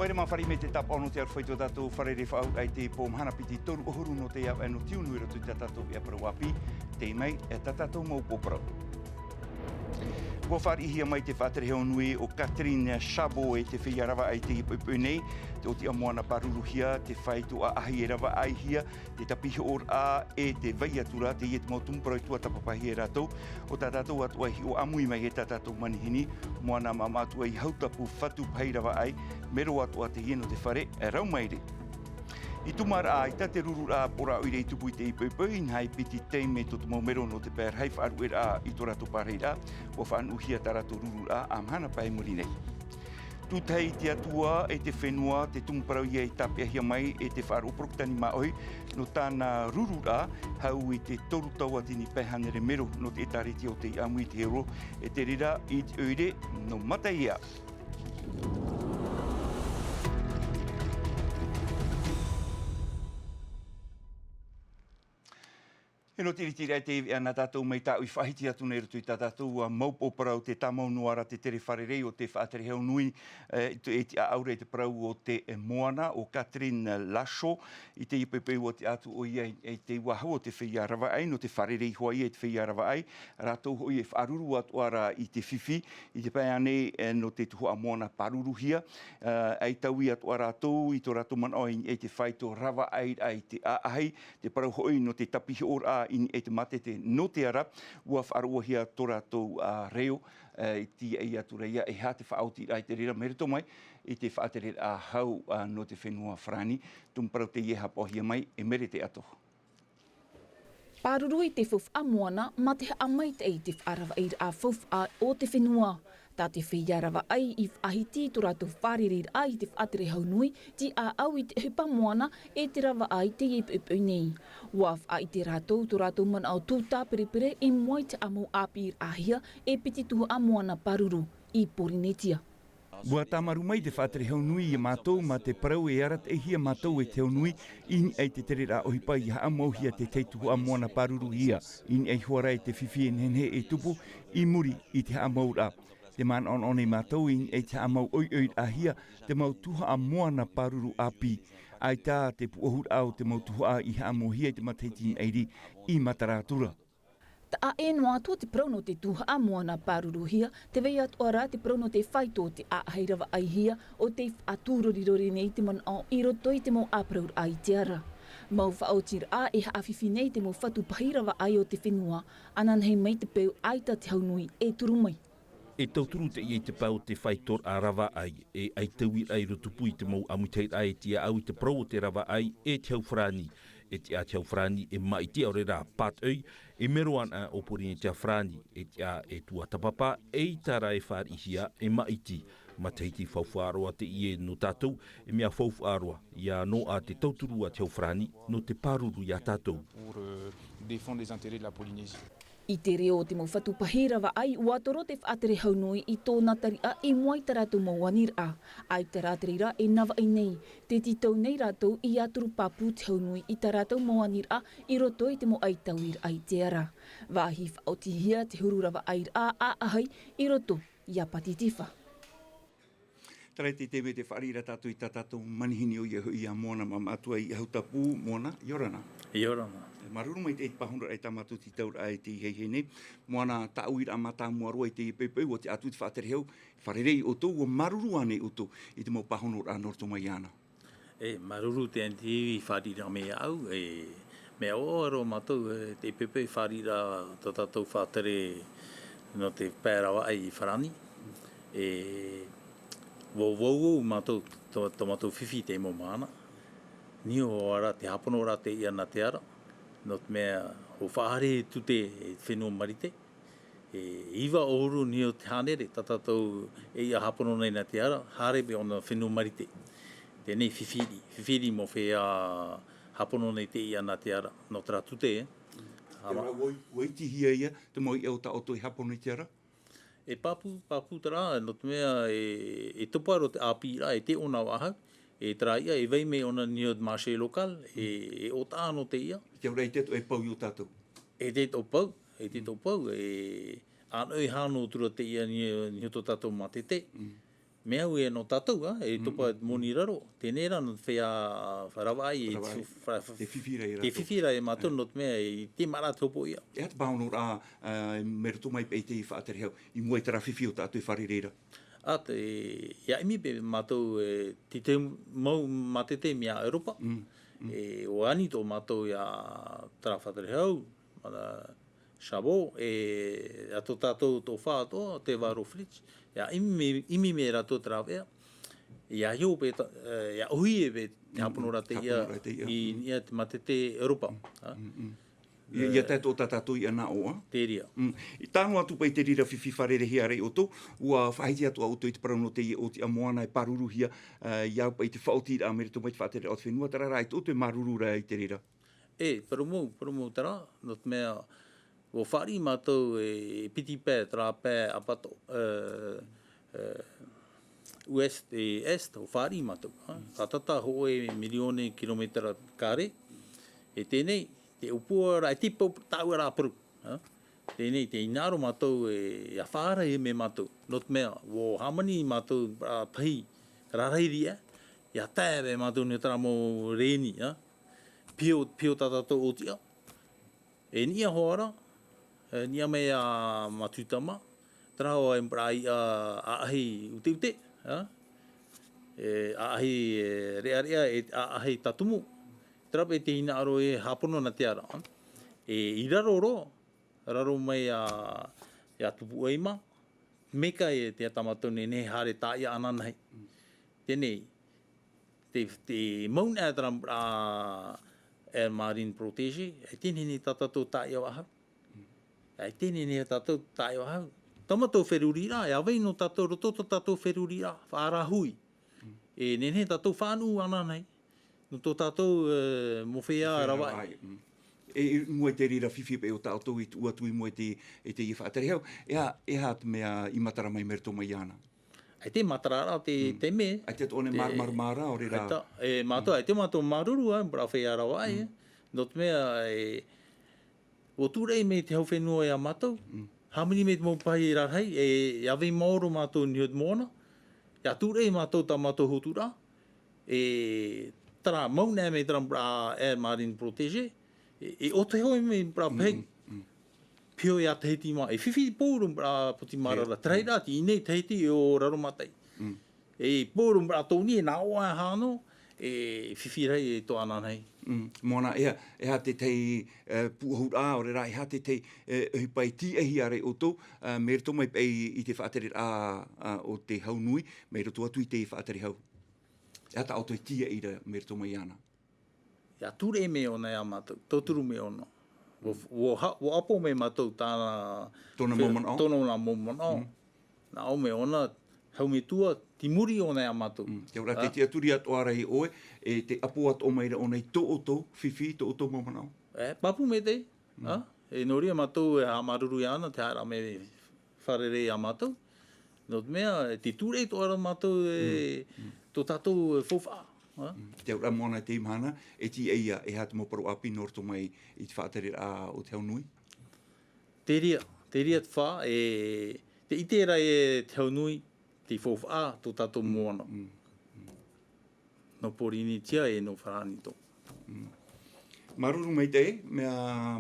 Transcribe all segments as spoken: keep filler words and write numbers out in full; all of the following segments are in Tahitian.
Haere mai fare mai te tāpaʻo nō te aroha i tō tātou fare rē faʻaʻau i te pō mahana piti toru ʻahuru nō te ʻāvaʻe nō Tiunu i roto i tā tātou ʻia parau ʻāpī, tei mai, e tā tātou mau pō parau. Ua fāriʻihia mai te faʻaterehau nui ʻo Catherine Chabot e te feiā ravaʻai i teie poʻipoʻi nei, te ʻōtiʻa moana pāruruhia, te faito ʻāʻahi e ravaʻaihia, te tāpiʻi hoʻoraʻa e te vai atu ra, teie te mau tumu parau i tuatāpapahia e rātou, ʻo tā tātou atoʻa i hiʻo ʻāmui mai e tā tātou manihini, moana māmā atoʻa i Hautapu, fatu pahi ravaʻai, mero atoʻa teie nō te fare, rau maere. I tūmāraʻa, ʻaita te rururaʻa pōraʻa ʻoire i tupu i teie poʻipoʻi, inaha e piti taime tō te mau mero nō te pae rahi faʻaruʻeraʻa i tō rātou pārahiraʻa, ua faʻanuʻuhia tā rātou rururaʻa ā mahana pae i muri nei. Tūtahi te Atua e te fenua, te tumu parau ia i tāpeʻahia mai e te faʻaroʻo Poroku Tani Māʻohi, nō tāna rururaʻa, hau i te toru tauatini pae hānere mero nō te ʻĒtārētia o tei ʻāmui i te hero, e te reira i te ʻoire, nō Mataia. E nō te ʻiritiraʻa e te ivi ana tātou mai tāʻu i faʻahiti atu nei roto i tā tātou, ā, mau pō parau, te tāmau noa ra te tere fārerei o te faʻaterehau nui, e, i te, i te ʻāʻau ra i te parau o te, e, moana, ʻo Catherine Lachaud, i teie poʻipoʻi ua tiʻa atu ʻoia i, i te uāhu o te feiā ravaʻai, nō te fārerei hoʻi i te feiā ravaʻai, rātou hoʻi e faʻaruru atoʻa ra i te fifi, i te pae ānei, e, nō te tuhaʻa moana pāruruhia, ā, ʻaita ui atoʻa rātou i tō rātou manaʻo i, i te faito ravaʻai i te ʻāʻahi, te parau hoʻi nō te tāpiʻi hoʻoraʻa i, i te mātete nō te ara, ua faʻaroʻohia tō rātou, ā, reo, ā, i te, i atu ra ia, e aha te faʻaotiraʻa i te reira, mai roto mai i te faʻatereraʻa hau, ā, nō te fenua Farāni, tumu parau teie e haʻapaʻohia mai e Merete Atoho. Pāruru i te faufaʻa moana, mā te haʻamaitaʻi i te faʻaravaʻiraʻa faufaʻa o te fenua. Tā te feiā ravaʻai i faʻahiti tō rātou fārereiraʻa i te faʻaterehau nui, te ʻāʻau i te ʻohipa moana e te ravaʻai i teie poʻipoʻi nei. Ua faʻaʻite rātou tō rātou manaʻo tūtāperepere i mua i te haʻamau ʻāpīraʻahia e piti tuhaʻa moana pāruru i Pōrīnetia. Ua tāmaru mai te faʻaterehau nui ia mātou, mā te parau e arataʻihia mātou e te hau nui, i niʻa i te tereraʻa ʻohipa ia haʻamauhia te tahi tuhaʻa moana pāruruhia, i niʻa iho ā ra i te fifi e nehenehe e tupu i muri i te haʻamauraʻa. Tē manaʻonaʻo nei mātou i niʻa i te haʻamau ʻoiʻoiraʻahia te mau tuhaʻa moana pāruru ʻāpī. ʻAita te pūʻohuraʻa o te mau tuhaʻa i haʻamauhia i te matahiti i maʻiri i matara atu ra. Taʻa ʻē noa atu te parau nō te tuhaʻa moana pāruruhia, tē vai atoʻa ra te parau nō te faito o te ʻāʻahi ravaʻaihia, ʻo tei faʻatūrorirori nei te manaʻo i roto i te mau ʻāparauraʻa i te ara. Mau faʻaotiraʻa e haʻafifi nei te mau fatu pahi ravaʻai o te fenua, ananahi mai te peu ʻaita te hau nui e turu mai. E tauturu teie i te pae o te faitoraʻa ravaʻai, e ʻaita uiraʻa i roto pū i te mau ʻāmuitahiraʻa e tiʻa au i te parau o te ravaʻai e te hau farāni, e tiʻa te hau farāni e maʻiti ʻaore rā pātoʻi, e mero ana ʻo Pōrīnetia Farāni, e tiʻa e tuatāpapa, ʻaita rā e fāriʻihia e maʻiti. Matahiti faufaʻa roa teie nō tātou, e mea faufaʻa roa, ʻia noaʻa te tauturu a te hau farāni, nō te pāruru ia tātou. Pour, euh, défendre les intérêts de la Polynésie. I te reo o te mau fatu pahi ravaʻai, ua toro te faʻatere hau nui i tōna tariʻa i mua i tā rātou mau aniraʻa. ʻAita rā te reira e navaʻi nei, tē tītau nei rātou ʻia turu pāpū te hau nui i tā rātou mau aniraʻa i roto i te mau ʻaita uiraʻa i te ara. Vāhi faʻaotihia te huru ravaʻairaʻa ʻāʻahi i roto iā Pātitifa. Terā te taime tē fāriʻi ra tātou i tā tātou manihini, ʻoia hoʻi ʻo Moana Māmātua i Ahu Tapu. Moana, ʻia ora na. ʻIa ora na. E māuruuru maitaʻi i te pāhonoraʻa i tā mātou tītauraʻa i teie hepetoma nei. Moana, tā ʻoe uiraʻa mātāmua roa i teie poʻipoʻi, ʻua tiʻa atu te faʻatere hau, fārerei ʻoutou, ʻua māuruuru ānei ʻoutou i te mau pāhonoraʻa nō roto mai iāna? E, māuruuru te N T V i fāriʻi ra mai iāʻu, e, mea ʻoaʻoa roa mātou, e, teie poʻipoʻi fāriʻi ra tō tātou faʻatere nō te pae ravaʻai i Farāni. E, ʻua, ʻua, ʻua mātou, tō, tō mātou fifi i teie mau mahana. Niho ā ra te hāpono ra teie nā te ara, nō te mea, ʻua faʻahaere tute e te fenua Marite. E iva ʻahuru niho te hānere tā tātou e ʻia hāpono nei nā te ara, haere mai ʻōna fenua Marite. Teie nei fifi riʻi, fifi riʻi mau feiā hāpono nei teie nā te ara, nō terā tute, e. Terā, ʻua, ʻua itihia ia, te mau iʻa o tā ʻoutou e hāpono i te ara? E pāpū, pāpū terā, nō te mea e, e topa roa te ʻāpīraʻa, e te ʻōna vaʻa hau, e terā iʻa, e vai mai ʻōna niho te marché local, e, e ʻōtaʻa noa te iʻa. Te auraʻa i te atoʻa e pau iō tātou. E te atoʻa pau, e te atoʻa pau, e, ʻānoʻi hānō atu ra te iʻa niho, niho tō tātou mātete. Mm. Mea au e nō tātou, ā, e topa moni raro, teie rā nō te feiā ravaʻai, e te fifi rā e mātou, nō te mea i te maraʻa te hopoiʻa. E aha te pāhonoraʻa, ā, mai roto mai paʻi i te faʻatere hau, i mua i terā fifi o tātou e fārerei ra? Ā, te, ia ʻimi paʻi mātou, e, te, te mau mātete mai Europa, e, ʻua ani tō mātou ia terā faʻatere hau, mana, Chabot, e, ā tō tātou tō fā atoʻa, te varo fridge. Ia ʻimi, ʻimi mai rātou terā veʻa. Ia iho paʻi, e, ia ʻohie paʻi te hāpono ra teie, i niʻa i te mātete Europa. Ia, ia tae atoʻa tā tātou iʻa nā ʻō. Te reira. I tāno atu paʻi te reira fifi fārereihia ra ʻoutou, ʻua faʻahiti atoʻa ʻoutou i te parau nō teie ʻōtiʻa moana e pāruruhia, e, i au paʻi te faʻaotiraʻa mai roto mai te faʻatereraʻa o te fenua, terā rā e tō ʻoutou e māuruuru ra i te reira. E, parau mau, parau mau terā, nō te mea, ʻua fāriʻi mātou e piti pae, terā pae ʻapato, e, e, ouest e est, ʻua fāriʻi mātou, ā. Tātata hōʻē mirioni kirometera kare, e teie nei, te ʻōpuaraʻa, e te pau, tāua rā paru, ā. Teie nei, tē hinaʻaro mātou e, ia fārahi mai mātou. Nō te mea, ʻua hāmani mātou, ā, pahi, rarahi riʻi, ia tae paʻi mātou nei terā mau rēni, ā. Piʻo, piʻo tā tātou ʻōtiʻa. E niʻa hoʻi ra, e niʻa mai a Matutama, terā hoʻi e maraʻa iʻa ʻāʻahi uteute, ā? E ʻāʻahi, e, reʻareʻa, e ʻāʻahi tātumu. Terā paʻi te hinaʻaro e hāpono nā te ara, ā? E i raro roa, raro mai a, ia Tupuʻaima, Mea kai e te ata mātou nei, nei haere tāʻia ananahi. Teie nei, te, te mau nei terā, ā, aire marine protégée, e teie nei tā tātou tāʻia faʻahou. E teie nei tā tātou tāʻia faʻahou. Tā mātou feruriraʻa, e ʻa vai nō tātou roto tō tātou feruriraʻa, faʻarāhui. E nehenehe tātou faʻanuʻu ananahi. Nō tō tātou, e, mau feiā ravaʻai. E, i mua i te reira fifi paʻi o tātou i tuʻu atu i mua i te, i te faʻatere hau. E aha, e aha te mea i matara mai mai roto mai iāna? ʻAita e matara ra te, te mea. ʻAita tō ʻoe māramarama ra, ʻaore rā. ʻAita, e mātou, ʻaita mātou māuruuru, ā, maraʻa feiā ravaʻai, ā. Nō te mea, e, ʻUa tūraʻi mai te hau fenua ia mātou. Hāmani mai te mau pahi rarahi, e, e ʻa vai maoro mātou i niʻa i te moana. ʻIa tūraʻi mātou tā mātou hotu ra. E, terā mau nei mai terā, ā, aire marine protégée. E, e ʻo te hau mai terā pahi. Piʻo ia Tahiti mā. E fifi pauroa, ā, poti marara. Terā rā, teie nei Tahiti e ʻo raro mātaʻi. E pauroa, ā, tō nei, e nā ʻō ā hānō, e fifi rahi e tō ananahi. Moana, e aha, e aha te tahi, e, pūʻohuraʻa, ʻaore rā, e aha te tahi, e, ʻohipa i tīaʻihia ra ʻoutou, e, mai roto mai paʻi i te faʻatereraʻa, ā, o te hau nui, mai roto atu i te faʻatere hau. E aha tā ʻoutou e tīaʻi ra mai roto mai iāna? ʻIa tūraʻi mai ʻōna ia mātou, tauturu mai ʻōna. ʻUa, ʻua ha-, ʻua ʻapo mai mātou tāna tōna mau manaʻo. Tōna mau manaʻo. Nā ʻō mai ʻōna, hau metua, tei muri ʻōna ia mātou. Te ora te tiʻaturi atoʻa ra ʻoe, e te ʻapo atoʻa mai ra ʻōna i tō ʻoutou fifi, tō ʻoutou mau manaʻo. E, pāpū maitaʻi, ā? E nō reira mātou e haʻamāuruuru iāna, te haere mai fārerei ia mātou. Nō te mea, e te tūraʻi atoʻa ra mātou e, tō tātou e faufaʻa, ā? Te auraʻa Moana i teie mahana, e tīaʻi ia, e aha te mau parau ʻāpī nō roto mai i te faʻatereraʻa o te hau nui? Te reira, te reira te fā, e, te ʻite ra e te hau nui, te faufaʻa, tō tātou moana. Nō Pōrīnetia e nō Farāni atoʻa. Māuruuru maitaʻi, mea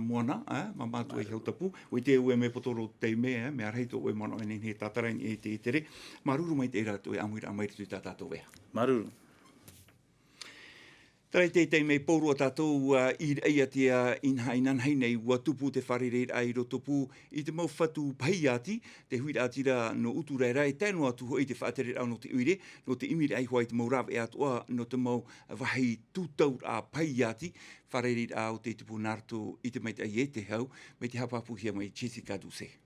Moana, ā, mā mātou i Hautapu, ʻua ʻite au e mea poto roa te taime, ā, mea rahi tō ʻoe manaʻo e nehenehe e tātara i niʻa i te ʻētere. Māuruuru maitaʻi ra tō ʻoe ʻāmuiraʻa mai roto i tā tātou veʻa. Māuruuru. Terā i te taime pauroa tātou, ā, i, i te, ā, inaha inanahi nei, ʻua tupu te fārereiraʻa i Rotopū i te mau fatu pahi ati, te huiraʻatira nō Uturaera, e tae noa atu hoʻi te faʻatereraʻa nō te ʻoire, nō te ʻimiraʻa i hoʻi i te mau rāveʻa atoʻa, nō te mau vāhi tūtauraʻa pahi ati, fārereiraʻa o tei tupu nā roto i te maitaʻi e te hau, mai te haʻapāpūhia mai Jessica Doucet.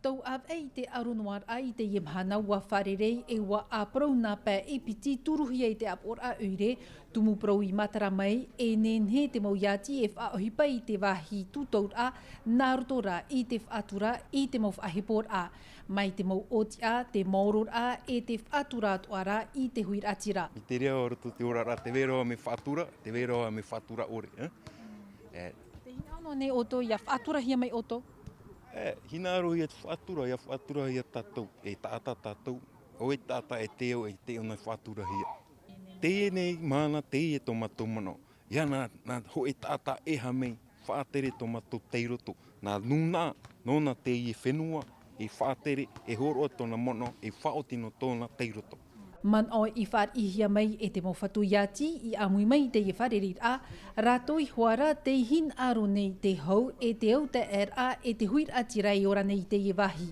Tau ʻāvaʻe i te ʻaro noa ra i teie mahana ʻua fārerei e ʻua ʻāparau nā pae e piti tūruhia i te ʻāpoʻoraʻa ʻoire, tumu parau i matara mai, e nehenehe te mau iati e faʻaʻohipa i te vāhi tūtauraʻa, nā roto rā i te faʻatura, i te mau faʻaheporaʻa, mai te mau ʻōtiʻa, te maororaʻa, e te faʻatura atoʻa rā i te huiraʻatira. I te reira, ʻo roto te oraraʻa, tē vai ra mea faʻatura, tē vai ra mea faʻatura ʻore, eh? E. Tē hinaʻaro noa nei ʻoutou, ʻia faʻaturahia mai ʻoutou? E hinaʻaro ia te faʻatura, ia faʻatura ia tātou, e taʻata tātou, ʻoe taʻata e te au, e te ʻona faʻaturahia. Teie nei māna, teie tō mātou manaʻo. Ia nā, nā hōʻē taʻata e haʻamau, faʻatere tō mātou tei roto. Nā nūnaʻa, nōna teie fenua, e faʻatere, e hōroʻa tōna manaʻo, e faʻaoti nō tōna tei roto. Manaʻo i fāriʻihia mai e te mau fatu iāti i ʻāmui mai i teie fārereiraʻa, rātou iho ā rā tei hinaʻaro nei te hau e te autaeaʻeraʻa e te huiraʻatira e ora nei i teie vāhi.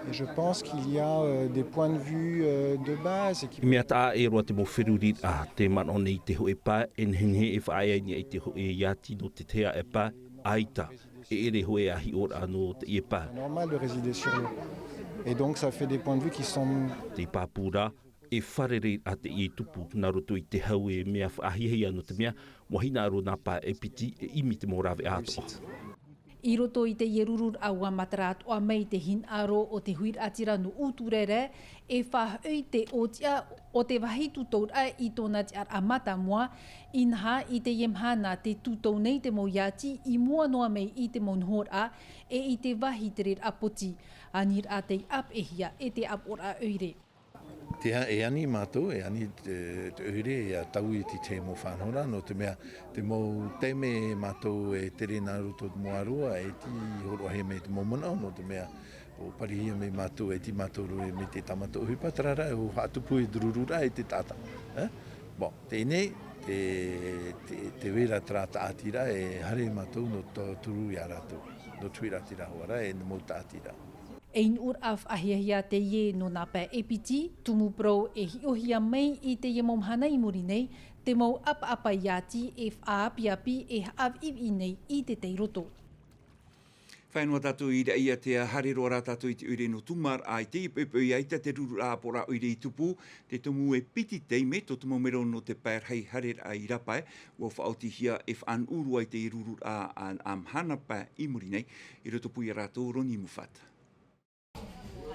Et je pense qu'il y a, euh, des points de vue, euh, de base et qui... Mea taʻa ʻē roa te mau feruriraʻa, te manaʻo nei te hōʻē pae, e nehenehe e faʻaea i niʻa i te hōʻē iāti nō te tahi pae, ʻaita, e ʻere hōʻē ʻāhiʻoraʻa nō teie pae. Normal de résider sur l'eau. Et donc ça fait des points de vue qui sont... Te pāpū rā, e fārereiraʻa teie i tupu, nā roto i te hau e mea faʻahiahia nō te mea, ʻua hinaʻaro nā pae e piti e ʻimi te mau rāveʻa atoʻa. I roto i teie rururaʻa ʻua matara atoʻa mai te hinaʻaro o te huiraʻatira nō ʻUturere, e faʻahoʻi te ʻōtiʻa o te vāhi tūtauraʻa i tōna tiʻaraʻa mātāmua, inaha i teie mahana tē tūtau nei te mau iāti i mua noa mai i te mau nohoraʻa, e i te vāhi tereraʻa poti, aniraʻa tei ʻāpeʻehia e te ʻāpoʻoraʻa ʻoire. Te, e ani mātou, e ani te, te ʻoire, ʻia taui i te tahi mau faʻanahoraʻa, nō te mea, te mau taime mātou e tere nā roto i te mau ʻāroa, e tē hōroʻahia mai te mau manaʻo, nō te mea, ʻua parihia mai mātou, e tē mātou roa mai te tāmata ʻohipa, terā rā, ʻua faʻatupu i te rururaʻa i te taʻata. Eh? Bon, teie nei, te, te, te vai ra terā tāʻatiraʻa, e haere mātou nō te turu ia rātou, nō te huiraʻatira hoʻi rā, e nō te mau tāʻatiraʻa. E nuʻuraʻa faʻahiahia teie nō nā pae e piti, tumu parau e hiʻohia mai i teie mau mahana i muri nei, te mau ʻapaʻapa iāti e faʻaʻapiʻapi e haʻaviʻiviʻi nei i te tei roto. Faʻaea noa tātou i Raʻiātea, haere roa rā tātou i te ʻoire nō Tūmāraʻa, i teie poʻipoʻi ʻaita te rururaʻa ʻāpoʻoraʻa ʻoire i tupu, te tumu e piti taime, tō te mau mero nō te pae rahi haereraʻa i Rāpae, ʻua faʻaotihia e faʻanuʻu roa i te rururaʻa a, a mahana pae i muri nei, i roto pū ia rātou Ronnie Muffat.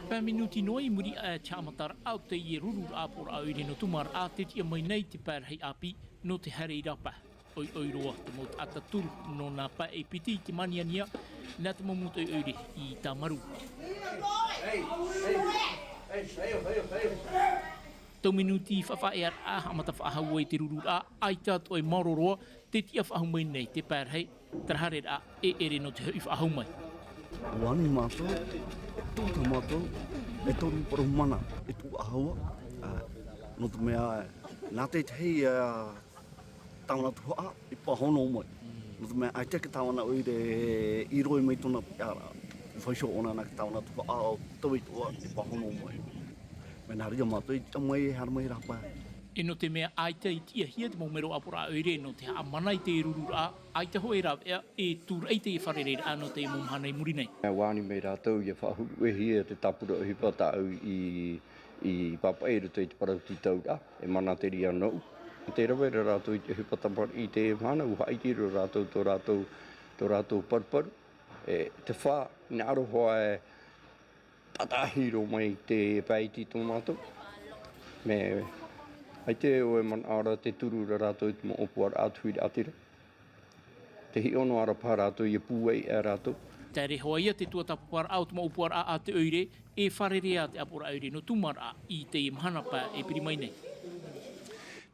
Pae minuti noa i muri aʻe i te haʻamataraʻa o teie rururaʻa ʻāpoʻoraʻa ʻoire nō Tūmāraʻa, tē tiʻa mai nei te pae rahi ʻāpī nō te haere i Rāpae. ʻOiʻoi roa te mau taʻata turu nō nā pae e piti i te māniania, nā te mau motu ʻoiʻoi i tāmarū. Tau minuti faʻaearaʻa, haʻamata faʻahou ai te rururaʻa, ʻaita atoʻa e maoro roa, tē tiʻa faʻahou mai nei te pae rahi, terā haereraʻa e ʻere nō te hoʻi faʻahou mai. ʻUa ani mātou, e tūtau mātou, e toru parau mana, e tuʻu faʻahou, ā, nō te mea, nā te tahi, ā, tāvana tuhaʻa, e pāhono mai. Nō te mea, ʻaita te tāvana ʻoire e roi mai tōna piʻaraʻa, e faʻaʻite ʻōna nā te tāvana tuhaʻa, ʻo tau i tua, e pāhono mai. Mea nā reira mātou i tiʻa mai e haere mai i Rāpae. E nō te mea ʻaita i tiʻahia te mau mero ʻāpoʻoraʻa ʻoire nō te haʻamana i te rururaʻa, ʻaita hōʻē rāveʻa e tūraʻi i te fārereiraʻa nō te mau mahana i muri nei. ʻUa ani mai rātou ʻia faʻahuru-ʻē-hia te tāpura ʻohipa tāʻu i, i pāpaʻi i roto i te parau tītauraʻa, e mana te reira nōʻu. Tē rave ra rātou i te ʻohipa tamariʻi i teie mahana, ʻua faʻaʻite ra rātou tō rātou, tō rātou paruparu. E te fā, hinaʻaro hoʻi e tātaʻahi roa mai te pae iti tō mātou. Mea, ʻaita ʻoe manaʻo ra tē turu ra rātou i te mau ʻōpuaraʻa, te huiraʻatira. Tē hiʻo noa ra paha rātou ʻia pūai ʻē rātou. Tē ʻere hoʻi ia te tuatāpaparaʻa o te mau ʻōpuaraʻa a te ʻoire, e fārerei ā te ʻāpoʻoraʻa ʻoire nō Tūmāraʻa i teie mahana pae e piri mai nei.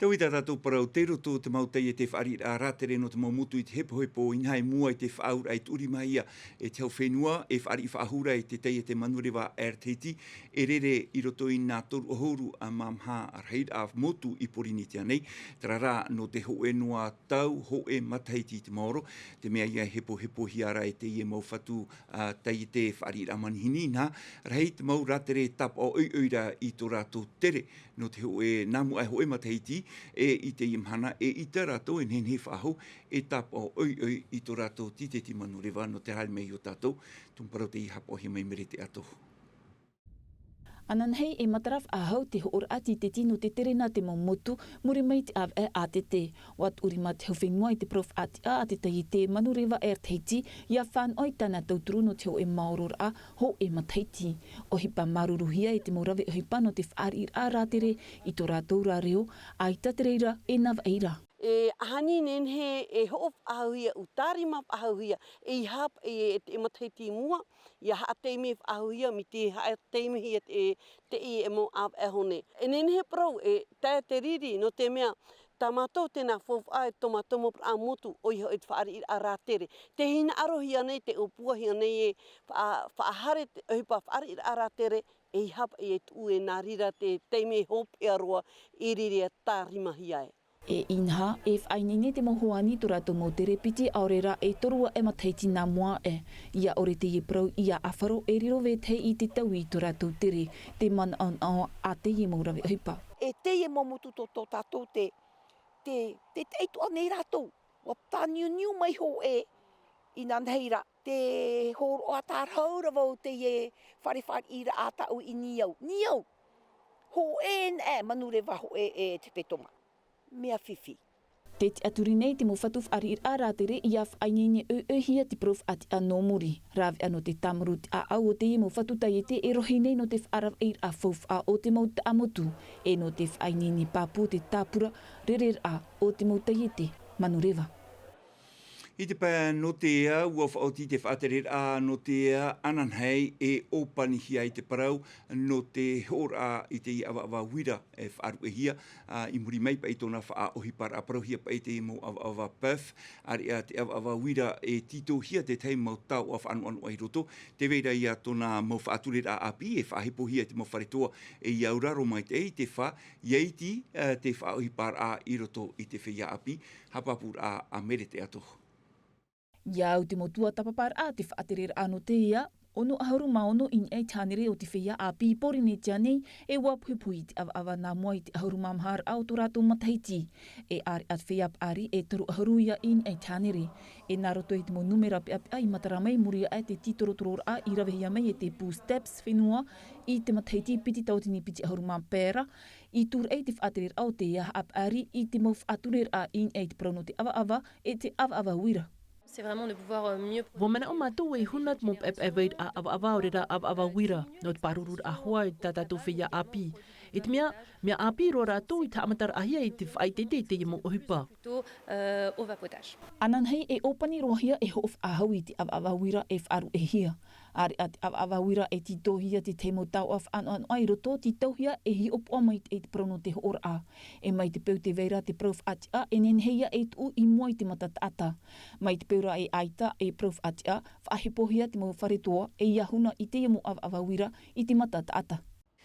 Tau i tā tātou parau, tei roto te mau taiete fāriʻiraʻa rātere nō te mau motu i te hepohepo, inaha i mua i te faʻaauraʻa i tuʻurimahia e te hau fenua, e fāriʻi faʻahou ra i te taiete manureva Air Tahiti, e rere i roto i nā toru ʻahuru mā maha rahiraʻa motu i Pōrīnetia nei, terā rā nō te hōʻē noa tau hōʻē matahiti i te maoro, te mea ʻia hepohepohia ra e teie mau fatu, ā, taiete fāriʻiraʻa manihini, nā, rahi te mau rātere tāpaʻo ʻoiʻoi ra i tō rātou tere, nō te hōʻē, nā mua aʻe hōʻē matahiti, e i teie mahana, e ʻita rātou e nehenehe faʻahou, e tāpaʻo ʻoiʻoi i tō rātou tīteti manureva nō te haere mai iā tātou, tumu parau tei haʻapaʻohia mai Merete Atohu. Ananahi e matara faʻahou te hoʻoraʻa tīteti nō te terena te mau motu, muri mai te ʻāvaʻe ʻātete. ʻUa tuʻurima te hau fenua i te parau faʻatiʻa a te taiete manureva Air Tahiti, ʻia fānaʻo i tāna tauturu nō te hōʻē maororaʻa, hōʻē matahiti. ʻOhipa māuruuruhia e te mau rave ʻohipa nō te fāriʻiraʻa rātere i tō rātou reo, ʻaita te reira e navaʻi ra. E ʻaha nei nehenehe e hoʻo faʻahouhia, ʻua tārima faʻahouhia, ʻeiaha paʻi e, e matahiti i mua, ʻia haʻataime faʻahouhia, mai te haʻataimehia te, te, e mau ʻāvaʻe ʻaho nei. E nehenehe parau, e tae te riri, nō te mea, tā mātou tēnā faufaʻa e tō mātou mau pupu motu, ʻoia hoʻi te fāriʻiraʻa rātere. Tē hinaʻarohia nei, tē ʻōpuahia nei e faʻa-, faʻahaere te ʻohipa fāriʻiraʻa rātere, ʻeiaha paʻi e tuʻu e nā reira te taime hopeʻa roa i riri e tārimahia ai. E inaha, e faʻaineine te mau hoani i tō rātou mau tere piti ʻaore rā e toru aʻe matahiti nā mua aʻe. ʻIa ʻore teie parau ʻia ʻāfaro e riro vetahi i te taui i tō rātou tere, te manaʻonaʻo a teie mau rave ʻohipa. E teie mau motu tō, tō tātou te, te, te taʻitoʻa nei rātou. ʻUa tāniuniu mai hōʻē, inanahi rā, te hōroʻa tārahu ra vau teie fare fāriʻiraʻa tāʻu i Niau. Niau! Hōʻē nā, e Manureva hōʻē e te Petoma. Mea fifi. Tē tiʻaturi nei te mau fatu fāriʻiraʻa rātere ʻia faʻaineine ʻoiʻoihia te parau faʻatiʻa nō muri. Rāveʻa nō te tāmarū te ʻāʻau o teie mau fatu taiete e rohi nei nō te faʻaravaʻiraʻa faufaʻa o te mau taʻamotu, e nō te faʻaineine pāpū te tāpura rereraʻa o te mau taiete Manureva. I te pae nō te ao, ʻua faʻaoti te faʻatereraʻa nō te ao ananahi e ʻōpanihia ai te parau nō te hoʻoraʻa i te ʻavaʻava uira e faʻaruʻehia, ā, i muri mai paʻi i tōna faʻaʻohiparaʻa parauhia paʻi te mau ʻavaʻava puff, ʻāreʻa te ʻavaʻava uira e tītauhia te tahi mau taoʻa faʻanoʻanoʻa i roto, tē vai ra ia tōna mau faʻatureraʻa ʻāpī e faʻahepohia i te mau fare toa e ʻia auraro mai te, i te fā, ʻia iti, ā, te faʻaʻohiparaʻa i roto i te feiā ʻāpī, haʻapāpūraʻa a Mere Teato. ʻIa au te mau tuatāpaparaʻa te faʻatereraʻa nō te ao, ono ʻahuru mā ono i niʻa i te hānere o te feiā ʻāpī i Pōrīnetia nei, e ʻua puhipuhi i te ʻavaʻava nā mua i te ʻahuru mā maha raʻa o tō rātou matahiti. E ʻāreʻa te feiā paʻari e toru ʻahuru ia i niʻa i te hānere. E nā roto i te mau nūmera peʻapeʻa i matara mai, muri aʻe te tītorotororaʻa i ravehia mai e te Pū Steps Fenua i te matahiti piti tauatini piti ʻahuru mā pae ra, i tūraʻi te faʻatereraʻa o te ao haʻapaʻari i te mau faʻatureraʻa i niʻa i te parau nō te ʻavaʻava e te ʻavaʻava uira. C'est vraiment de pouvoir, euh, mieux. ʻUa manaʻo mātou e huna te mau paʻepaʻe vairaʻa ʻavaʻava ʻaore rā ʻavaʻava uira, nō te pārururaʻa hoʻi i tā tātou feiā ʻāpī. I te mea, mea ʻāpī roa rātou i te haʻamataraʻahia i te faʻaeteete i teie mau ʻohipa. Plutôt, euh, au vapotage. Ananahi e ʻōpani roahia e hoʻo faʻahou i te ʻavaʻava uira e faʻaruʻehia. ʻĀreʻa te ʻavaʻava uira e tītauhia te tahi mau taoʻa faʻanoʻanoʻa i roto, tītauhia e hiʻopoʻa maitaʻi i te parau nō te hoʻoraʻa. E mai te peu tē vai ra te parau faʻatiʻa, e nehenehe ia e tuʻu i mua i te mata taʻata. Mai te peu rā e ʻaita e parau faʻatiʻa, faʻahepohia te mau fare toa e ʻia huna i teie mau ʻavaʻava uira i te mata taʻata.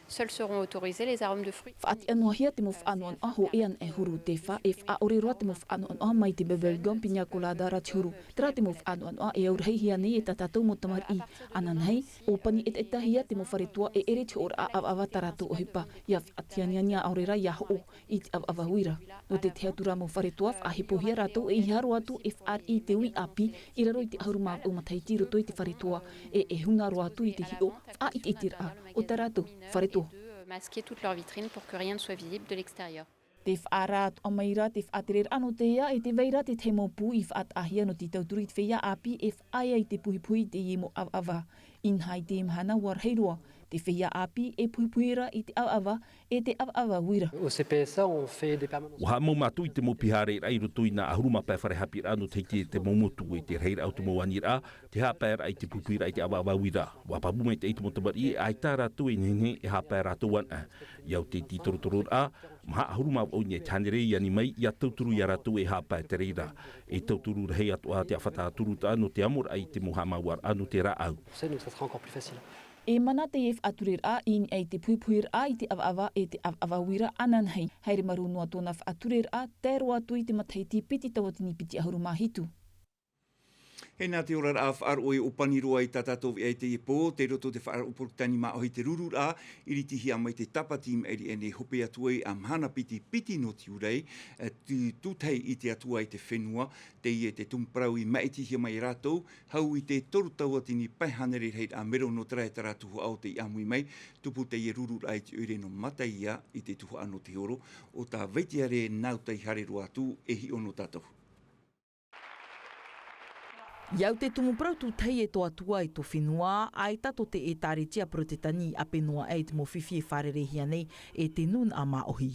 Seuls seront autorisés les arômes de fruits. Faʻatiʻa noa hia te mau faʻanoʻanoʻa hōʻē anaʻe huru, te fā, e faʻaʻore roa te mau faʻanoʻanoʻa mai te bubble gum, piña colada ra te huru. Terā te mau faʻanoʻanoʻa e aurahihia nei e tā tātou mau tamariʻi. Ananahi, ʻōpani ʻetaʻetahia te mau fare toa e ʻere te hoʻoraʻa ʻavaʻava tā rātou ʻohipa, ʻia faʻatianiania ʻaore rā ʻia hoʻo i te ʻavaʻava uira. Nō te tahi atu rā mau fare toa, faʻahepohia rātou e ʻeiaha roa atu e fāriʻi i te ui ʻāpī i raro i te ʻahuru mā vaʻu matahiti i roto i te fare toa, e, e huna roa atu i te hiʻo faʻaʻiteʻiteraʻa o tā rātou fare toa. Masquer toute leur vitrine pour que rien ne soit visible de l'extérieur. Tē faʻaara atoʻa mai ra te faʻatereraʻa nō te ao, e tē vai ra te tahi mau pū i faʻataʻahia nō te tauturu i te feiā ʻāpī e faʻaea i te puhipuhi i teie mau ʻavaʻava. Inaha i teie mahana ʻua rahi roa te feiā ʻāpī e puhipuhi ra i te ʻavaʻava e te ʻavaʻava uira. Au C P S A, on fait des permanences. ʻUa haʻamau mātou i te mau pihaʻaraʻa i roto i nā ʻahuru mā pae fare haʻapiʻiraʻa nō Tahiti e te mau motu, e te rahiraʻa o te mau aniraʻa, te haʻapaeraʻa i te puhipuhiraʻa i te ʻavaʻava uira. ʻUa pāpū maitaʻi te mau tamariʻi e ʻaita rātou e nehenehe e haʻapae rātou anaʻe. ʻIa au te tītorotororaʻa, maha ʻahuru mā vaʻu i niʻa i te hānere i ani mai, ʻia tauturu ia rātou e haʻapae te reira. E tauturu rahi atoʻa te ʻāfata turutaʻa nō te amoraʻa i te mau haʻamāuʻaraʻa nō te rāʻau. Donc ça sera encore plus facile. E mana teie faʻatureraʻa i niʻa i te puhipuhiraʻa i te ʻavaʻava e te ʻavaʻava uira ananahi. Haere marū noa tōna faʻatureraʻa, tae roa atu i te matahiti piti tauatini piti ʻahuru mā hitu. E nā te oraraʻa faʻaroʻo e ʻōpani roa i tā tātou veʻa i teie pō, tei roto te faʻaroʻo Poritani māʻohi te rururaʻa, i ritihia mai te tāpati i maʻiri aʻe nei hope atu ai ā mahana piti piti nō tiurai, e, tū-, tūtahi i te Atua i te fenua, teie te tumu parau i maʻitihia mai e rātou, hau i te toru tauatini pae hānere rahiraʻa mero nō terā e terā tuhaʻa o tei ʻāmui mai, tupu teie rururaʻa i te ʻoire nō Mataia i te tuhaʻa nō te horo, ʻo tā Vaitiare Nautaihare roa atu e hiʻo nō tātou. I au te tumu parau tūtahi e tō Atua i tō fenua, ʻaita tō te ʻĒtārētia Porotetani i ʻape noa aʻe i te mau fifi e fārereihia nei e te nūnaʻa māʻohi.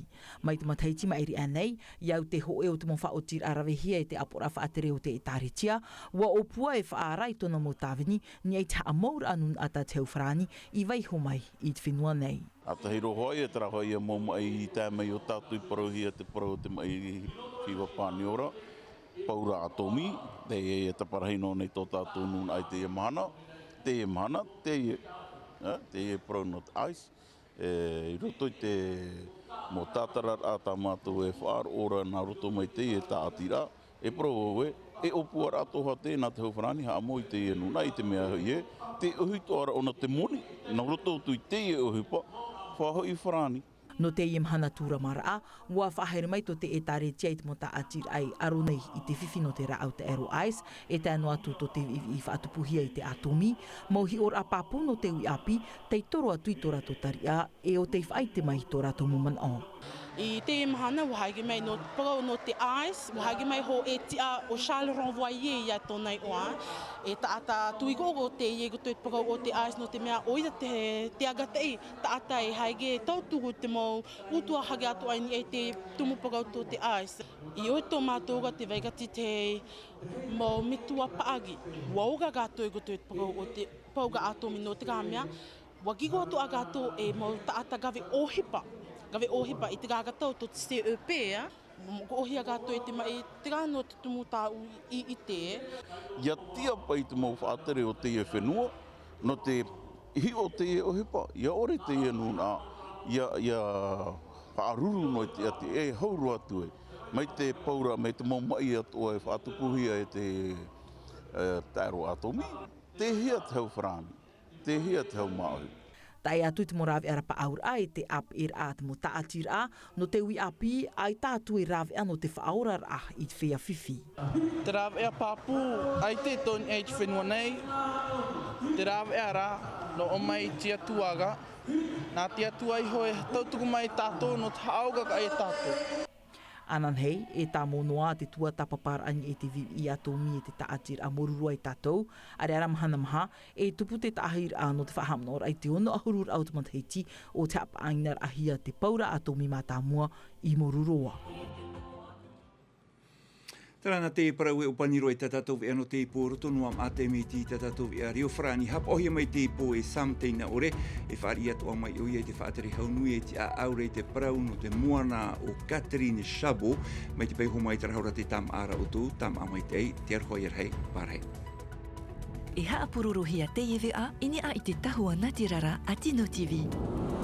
Mai te matahiti maʻiri aʻe nei, i au te hōʻē o te mau faʻaotiraʻa ravehia e te ʻāpoʻoraʻa faʻatere o te ʻĒtārētia, ʻua ʻōpua e faʻaara i tōna mau tāvini, i niʻa i te haʻamouraʻa nūnaʻa tā te hau farāni i vaiiho mai i te fenua nei. ʻAtahi roa hoʻi, e terā hoʻi ia mau maʻi i tae mai ʻo tātou i parauhia te parau o te maʻi hiva pāniora, paura ʻātōmī, teie e taparahi noa nei tō tātou nūnaʻa i teie mahana, teie mahana, teie, ā, teie parau nō te ice, e, i roto i te mau tātararaʻa tā mātou e faʻaroʻo ra nā roto mai teie tāʻatiraʻa, e parau au ē, e ʻōpuaraʻa atoʻa tē nā te hau farāni haʻamau i teie nūnaʻa i te mea hoʻi ē, te ʻohiparaʻa ʻōna te moni, nā roto atu i teie ʻohipa, faʻahoʻi farāni. Nō teie mahana tūramaraʻa, ʻua faʻahaere mai tō te ʻĒtārētia i te mau tāʻatiraʻa i aro nei i te fifi nō te rāʻau taʻero ice, e tae noa atu tō te viʻiviʻi faʻatupuhia i te ʻātōmī, mau hiʻoraʻa pāpū nō te uʻi ʻāpī, tei toro atu i tō rātou tariʻa, e ʻo tei faʻaʻite mai i tō rātou mau manaʻo. I teie mahana, ʻua haere mai nō te parau nō te ice, ʻua haere mai hōʻē tiʻa ʻo Charles Renvoyer ia tōna iʻoa, e taʻata tuigoʻogo teie i roto i te parau o te ice nō te mea ʻoia te, te agataʻi taʻata e haere tauturu te mau ʻutuāfare atoʻa i niʻa i te tumu parau tō te ice. I ʻō tō mātou ra te vairati te mau metua paʻari, ʻua ora rātou i roto i te parau o te paura ʻātōmī nō terā mea, ʻua riro atoʻa rātou e mau taʻata rave ʻohipa, rave ʻohipa i terā ra tau tō te C E P, ā, roʻohia rātou i te maʻi, terā nō te tumu tāʻu i, i te. ʻIa tiʻa paʻi te mau faʻatere o teie fenua, nō te hiʻo teie ʻohipa, ʻia ʻore teie nūnaʻa, ʻia, ʻia faʻaruru noa i te ʻati e hau roa atu ai. Mai te paura, mai te mau maʻi atoʻa e faʻatupuhia e te, e, taʻero ʻātōmī. Tei hea te hau farāni? Tei hea te hau māʻohi? Tae atu i te mau rāveʻa rapaʻauraʻa e te ʻāpeʻeraʻa a te mau tāʻatiraʻa, nō te uʻi ʻāpī, ʻaita atu e rāveʻa nō te faʻaoraraʻa i te feiā fifi. Te rāveʻa pāpū, ʻaita e tō niʻa i te fenua nei, te rāveʻa rā, nō ʻō mai i te Atua ra, nā te Atua iho e tauturu mai ia tātou nō te haʻaoraraʻa ia tātou. Ananahi, e tāmau noa te tuatāpaparaʻa i niʻa i te viʻiviʻi ʻātōmī e te tāʻatiraʻa Moruroa ia tātou, ʻareʻa rā mahana maha, e tupu te taʻahiraʻa nō te faʻahaʻamanaʻoraʻa i te ono ʻahururaʻa o te matahiti o te haʻapaʻainaraʻahia te paura ʻātōmī mātāmua i Moruroa. Terā nā te parau e ʻōpani roa i tā tātou veʻa nō teie pō, roto noa mā te miti i tā tātou veʻa reo farāni, haʻapaʻohia mai teie pō e Sam Teinaʻore, e fāriʻi atoʻa mai ʻoia i te faʻatere hau nui e te ʻāʻau ra i te parau nō te moana o Catherine Chabot, mai te peu iho mai terā hora te tāmāʻa ra ʻoutou, tāmāʻa maitaʻi, te aroha ʻia rahi, pārahi. E haʻapurorohia teie veʻa i niʻa i te tahua natirara a Tino T V.